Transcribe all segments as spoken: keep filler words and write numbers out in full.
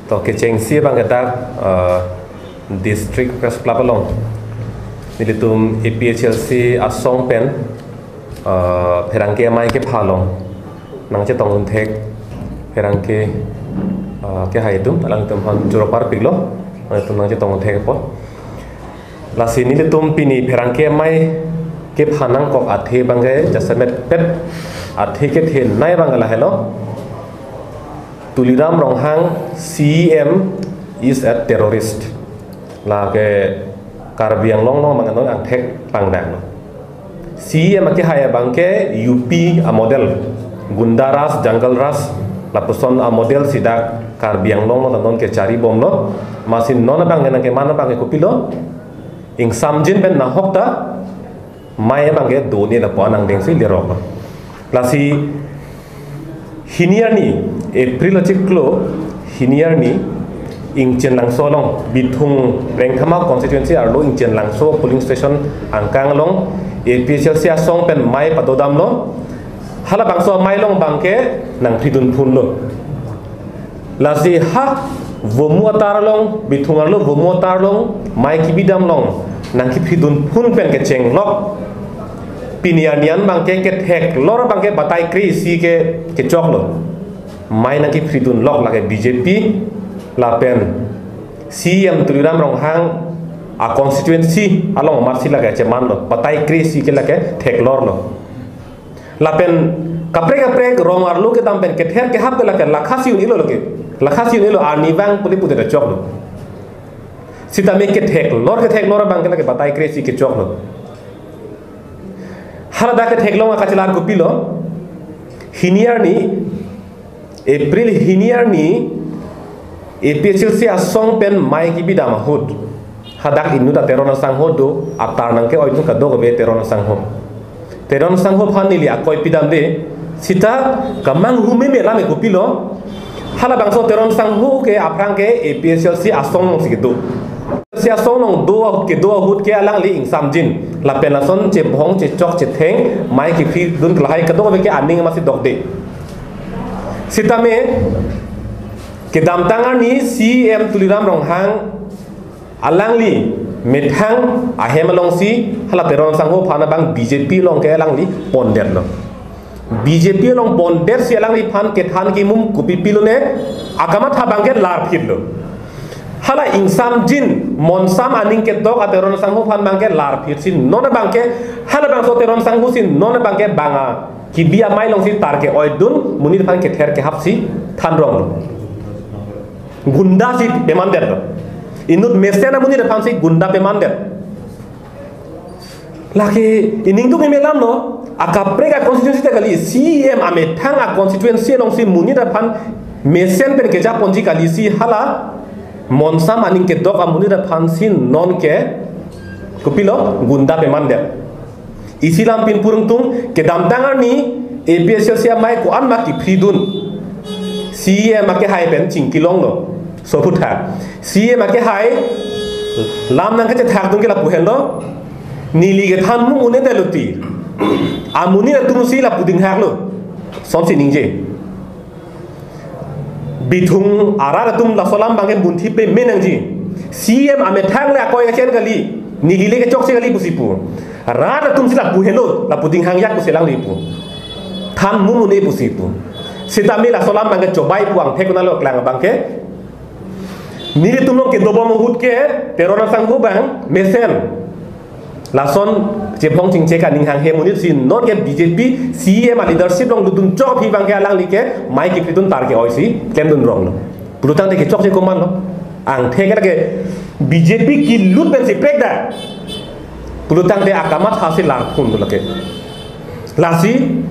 To kechengsi abang ke dak, eh, District Press Club along nelitum A P H L C asong pen, eh, pherangke amei kepha along nangchetong un thek pherangke, eh, kehai atum, alangtum aphan choro parpiklo, alangtum nangchetong un thek apot. Lasi nelitum pini pherangke amei kepha nangkok athe abang ke jasemet pet athe kethenei abang ke lahelo. Tuliram Ronghang C E M is a terrorist. Lake Karbi Anglong along abang non angthek pangdang lo. C E M akehai abang ke U P amodel, Gunda Raj, Jungle Raj, lapuson amodel si dak Karbi Anglong along non kechari bomlo. Amatsi non abang ke nangkeman abang ke kopilo, ingsamjin pen nahok ta amei abang ke do-un-e lapu anang dengsi lerok. Lasi hini arni, April achiklo hini arni, Ingchen Langso along, Bithung Rengthama constituency arlo Ingchen Langso polling station angkang along A P H L C asong pen amei padodamlo. Halabangso amei along abang ke nangphridun phunlo. Lasi ha Vomu atar along, Bithung arlo Vomu atar along amei kebidam along nangkephridun phun pen kechenglok, pini arni an abang ke ketheklor abang ke batai kre-isi ke kechoklo. Amei nangkephridunlok lake B J P lapen C E M Tuliram Ronghang a constituency along amatsi lake chemanlo, batai kre-isi ke lake theklorlo. Lapen kaprek kaprek rong arlo kedam pen kether kehap ke lake lakhasi un-elo lake. Lakhasi un-elo, arnivang pule pudet choklo. Sitame ketheklor ketheklor abang ke lake batai kre-isi kechoklo. Haladak ketheklong akachelar kopilo. Hini arni, April hini arni, A P H L C asong pen amei kebidam ahut, hadak inut a Teron asangho do, atar nangke-oidun kadokave Teron asangho. Teron asangho aphan neli akoi pidamde, sita kemanghu meme alam ke kopilo. Halabangso Teron asangho ke aphrang ke A P H L C asong alongsi kedo. Si asong along do, kedo ahut ke alangli ingsamjin. Lapen lason chebhong, chechok, chetheng, amei kephridun ke lahai kadokave ke aning amatsi dokde. Sitame kedamtang arni C E M Tuliram Ronghang alangli methang ahem alongsi hala Teron asangho aphan abang B J P along ke alangli pondetlo. B J P along pondetsi alangliphan kethan kemum kopi pilone, akamatha abang ke larphitlo. Hala ingsamjin, monsam aning kedok a Teron asangho aphan abang ke larphitsi non abang ke, halabangso Teron asangho si non abang ke bang a kebi amei alongsi tar ke-oidun, monit aphan kether kehapsi thanronglo. Gunda si pemandetlo. Inut mesen amonit aphansi gunda pemandet. Lake ining tum imelam lo, akaprek a constituency ta kali, C E M amethang a constituency alongsi monit aphan mesen pen kejaponji kalisi hala monsam aning kedok amonit aphansi non ke kopilo, gunda pemandet. Isi alam pin purung tung, kedamtang arni A P H L C amei ko-an ma kephridun, C E M akehai pen chingkilonglo. Soputhak C E M akehai lam nangkachethakdun ke lapu henlo, neli kethan mum un-e detlo ti. Amonit atumsi lapu dinghaklo. Sonsi ningje. Bithung arat atum laso alam abang ke munthi peme nangji. C E M amethang le akoi achen kali, neli le kechokche kali pusi pu. Rat atumsi lapu henlo, lapu dinghang jak pusi alangli pu. Than mum un-e pusi pu. Sitame laso alam abang ke chobai pu angthek konatlo klang abang ke. Nelitum along kedobom ahut ke Teron asangho abang mesen. Lason chebhong chingchek aning hanghe monit si non ke B J P C E M a leadership along dodun chok aphi abang ke alangli ke amei kephridun tar ke-oisi klemdun ronglo. Pulotangte kechokche komatlo. Angthek ke lake B J P kelut pensi prekdak. Pulotangte akamatha si larphun do lake. Lasi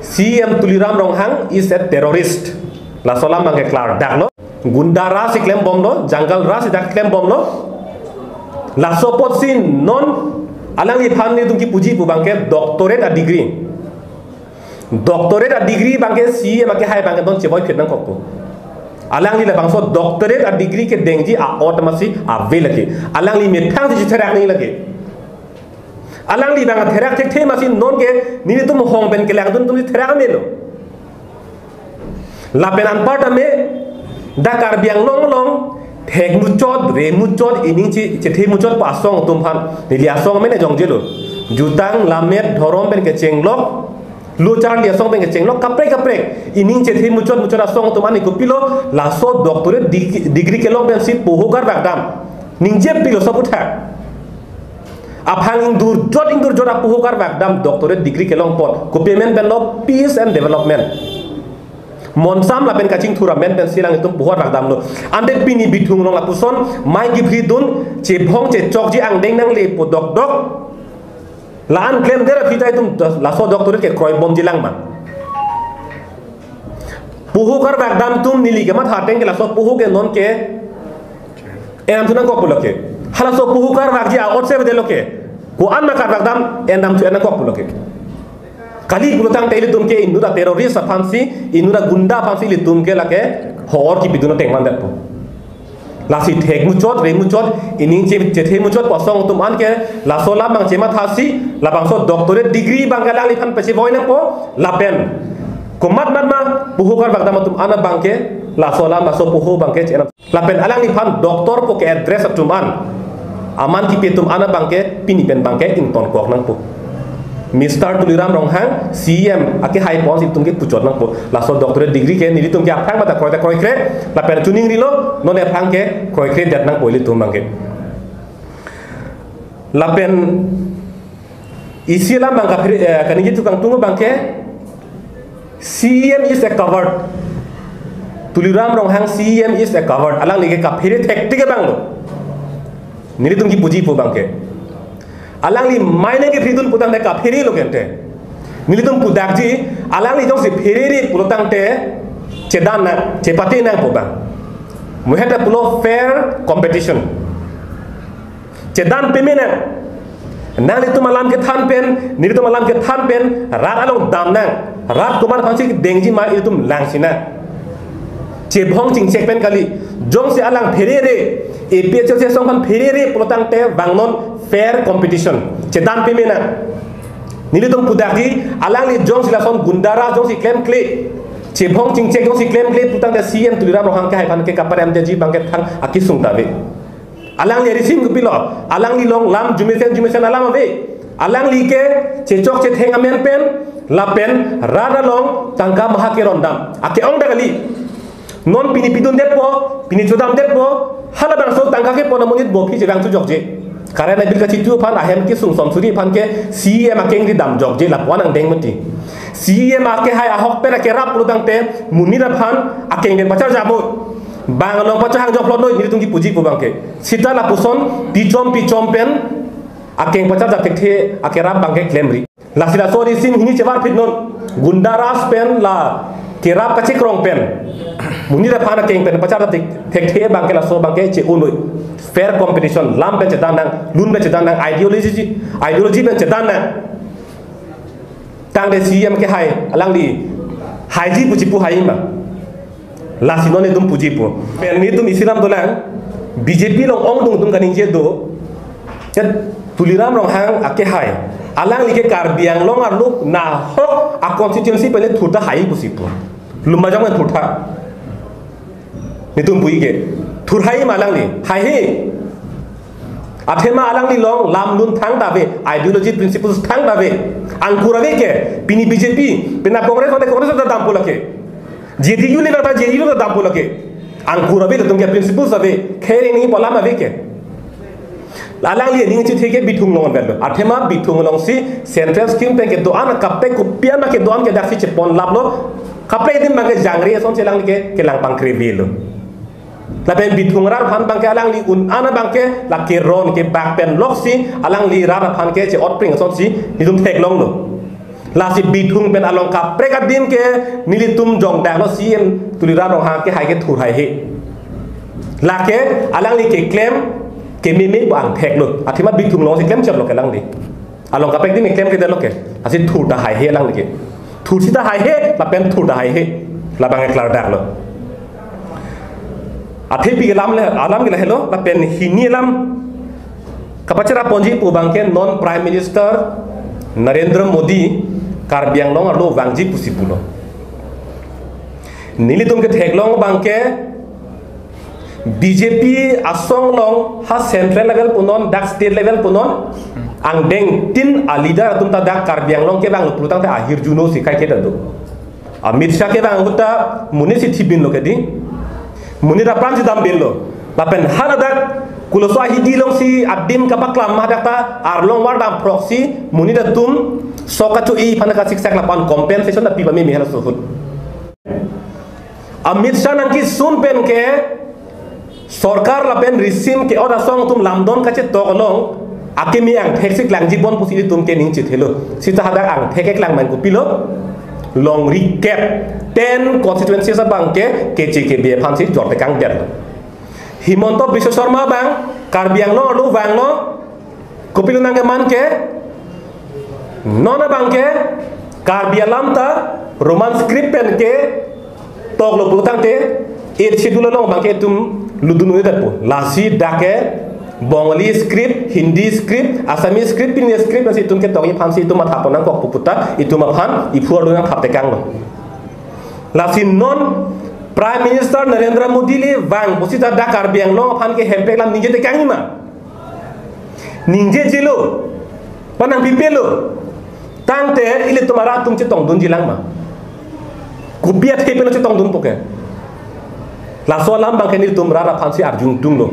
C E M Tuliram Ronghang is a terrorist. Laso alam abang ke klardaklo. Gunda Raj si klembomlo, Jungle Raj si dak klembomlo. Laso apotsi non alangliphan nelitum kepuji pu abang ke doctorate a degree. Doctorate a degree abang ke C E M akehai abang ke non cheboiphit nangkok pu. Alangli labangso doctorate a degree kedengji a-ot amatsi ave lake. Alangli methangsi chetherak nangji lake. Alangli abang therak thekthe amatsi non ke nelitum hong pen kelangdun atumsi therak melo. Lapen anparta me Dak Karbi Anglong along thek muchot, re muchot, ining che, chethe muchot pu asong atum aphan neli asong amen jongjelo. Jutang, lammet, dhorom pen kechenglok, lo charli asong pen kechenglok, kaprek kaprek ining chethe muchot muchot asong atum an ke kopilo, laso doctorate dig-, degree kelong pensi poho karvakdam. Ningje pilo laso aputhak. Aphan ingdurjot ingdurjot apoho karvakdam doctorate degree kelong apot. Kopi amen penlo, peace and development. Monsam lapen kachingthur amen pensi alanglitum poho karvakdamlo. Ante pini Bithung along lapuson mai kiphridun, chebhong chechokji angdeng nangle pu dokdok. La-an klemdet aphi ta itum das-, laso doctorate ke kroibomji lang ma. Poho karvakdam atum neli kematha ateng ke laso poho ke non ke enam thu nangkok pulo ke. Halaso poho karvakji a-ot se bedelo ke. Ko-an ma karvakdam, enam thu nangkok pulo ke. Kali pulotangte ilitum ke inut a-terrorist aphansi, inut a-gunda aphansi ilitum ke lake hor kipidun ateng mandetpo. Lasi thek muchot, re muchot, ining che, chethe muchot pu asong atum an ke laso alam abang chemathasi, labangso doctorate degree abang ke alangliphan pachevoi nangpo, lapen komat mat ma poho karvakdam atum an abang ke laso alam, laso poho abang ke chenam. Lapen alangliphan doctor pu ke-address atum an, aman kipi atum an abang ke pini pen abang ke ingtonkok nangpo. Mister Tuliram Ronghang, C E M akehai ponsi itum ke puchot nangpo. Laso doctorate degree ke nelitum ke aphrang mata kroikre kroikre, lapen chuning rilo, non aphrang ke kroikredet nangpo ilitum abang ke. Lapen isi alam abang kaphere, eh, kaningje tukang tungo abang ke, C E M is a coward. Tuliram Ronghang C E M is a coward. Alangli ke kaphere thektik abang lo. Nelitum kipujipo abang ke. Alangli mai nangkiphridun putangte kaphere lo kente. Nelitum pudakji, alangli jongsi pherere pulotangte chedan nang, chepate nangpo abang. Muheta pulo fair competition. Chedan peme nang. Nanglitum alam kethan pen, nelitum alam kethan pen, rat along dam nang. Rat komat aphansi dengji ma ilitum langsi nang. Chebhong chingchek pen kali. Jongsi alang pherere, A P H L C asong aphan pherere pulotangte vangnon fair competition. Chedan peme nang. Nelitum pudakji, alangli jongsi lason gunda raj jongsi klemkle, chebhong chingchek jongsi klemkle pulotangte C E M Tuliram Ronghang kehai aphan ke kaparemtangji abang ke thang akesung ta ave. Alangli arisim kopilo, alangli along lam jumesen jumesen alam ave. Alangli ke chechok chetheng amen pen, lapen rat along tangka maha kerondam ake-ong ta kali. Non pini pidundetpo, pini chodamdetpo, halabangso tangka kepon amonit bo aphi chevang chojokje. Current bill kachitu aphan, ahem kesung som suri aphan ke C E M akengri damjokje, lapu-an angdeng mati. C E M akehai ahok pen akerap pulotangte monit aphan akeng pen pacharjappo. Bang along pachahang joklo noi, nelitum kipujipo abang ke. Sita lapuson pichom pichom pen akeng pacharjap thekthe akerap abang ke klemri. Lasi laso arisim hini chevarphitnon. Gunda raj pen la kerap kachekrong pen, monit aphan akeng pen pacharjap thek, thekthe abang ke laso abang ke che-o noi. Fair competition, lam pen chedan nang, lun pen chedan nang, ideology, ideology pen chedan nang. Tangte C E M kehai, alangli haiji pu chipu hai ma. Lasi non itum pujipo. Pen nelitum isi alam dolang, B J P along ongdung atum kaningje do. Ya, Tuliram Ronghang akehai. Alangli ke Karbi Anglong arlo nahok a-constituency pen le thurta hai pusi pu. Lumbajong pen thurta. Nelitum pu-i ke. Thur hai ma alangli. Haihe. Athema alangli along lam lun thangta ave, ideology principles thangta ave. Angkur ave ke, pini B J P, pini Congress, mane Congress ta dampo lake. J D U le ta J D U ta dampo lake. Angkur ave, latum ke principles ave, khereng nangji pu alam ave ke. Alangli aning chethe ke Bithung along avelo. Athema Bithung alongsi central scheme pen kedo-an kaprek kopi-an ma kedo-an ke daksi chepon laplo. Kaprek adim abang ke jangre asonsi alangli ke kelang pangkrevelo. Lapen Bithung arat aphan abang ke alangli un-an abang ke la keron kebak pen loksi alangli rat aphan ke che-otpring asonsi nelitum theklonglo. Lasi Bithung pen along kaprek adim ke nelitum jongdaklo C E M Tuliram Ronghang kehai ke thur haihe. Lake alangli keklem kememe abang theklo. Athema Bithung alongsi klemchotlo ke alangli. Along kaprek adim klemkledetlo ke. Lasi thurta haihe alangli ke. Thur sita haihe, lapen thurta haihe. Labang ke klardaklo. Athe pi alam le, alam ke lahelo, lapen hini alam kapacheraponji pu abang ke non Prime Minister Narendra Modi Karbi Anglong arlo vangji pusi pulo. Nelitum ketheklong abang ke B J P asong along ha central level punon, dak state level punon, angdeng tin a leader atum ta dak Karbi Anglong kevang lo pulotangte ahirjuno si kaiketa do. Amit Shah kevang ahut ta monit si thibin lo kedi. Monit apran si dambin lo. Lapen haladak kuloso ahidi along si adim kapaklam ma dak ta arlong war dam proxy monit atum sok kacho-i aphan kasiksak lapen compensation ta pi pame mi halaso ahut. Amit Shah nangkisun pen ke sorkar lapen risim ke-ot asong atum lamdon kachetok along akimi angthek si klangji bon pusi itum ke ning chithelo. Sita hadak angthek keklang man kopilo, longri kep ten constituencies abang ke K C K B aphan si jor tekang der. Himanta Biswa Sarma abang Karbi Anglong arlo vanglo, kopilo nangkeman ke, non abang ke Karbi alam ta Roman script pen ketok lo pulotangte, Eighth Schedule along abang ke itum ludun un'edetpo. Lasi dak ke Bengali script, Hindi script, Assamese script, pini script nasi itum ketokji aphan si itum matha pon nangkok pu puta itum aphan iphu arlo nangthap tekang lo. Lasi non Prime Minister Narendra Modi le vang pusita dak Karbi Anglong aphan ke hemprek alam ningje tekangji ma? Ningjejelo. Panang pipelo. Tangte ilitum arat atum chetongdunji lang ma? Kopi athe pen chetongdunpo ke? Laso alam abang ke nelitum rat aphan si arjudunlo.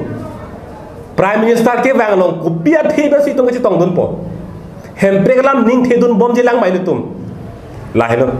Prime Minister kevang along kopi athe pen si itum ke chetongdunpo? Hemprek alam ningthedun bomji lang ma ilitum? Lahelo.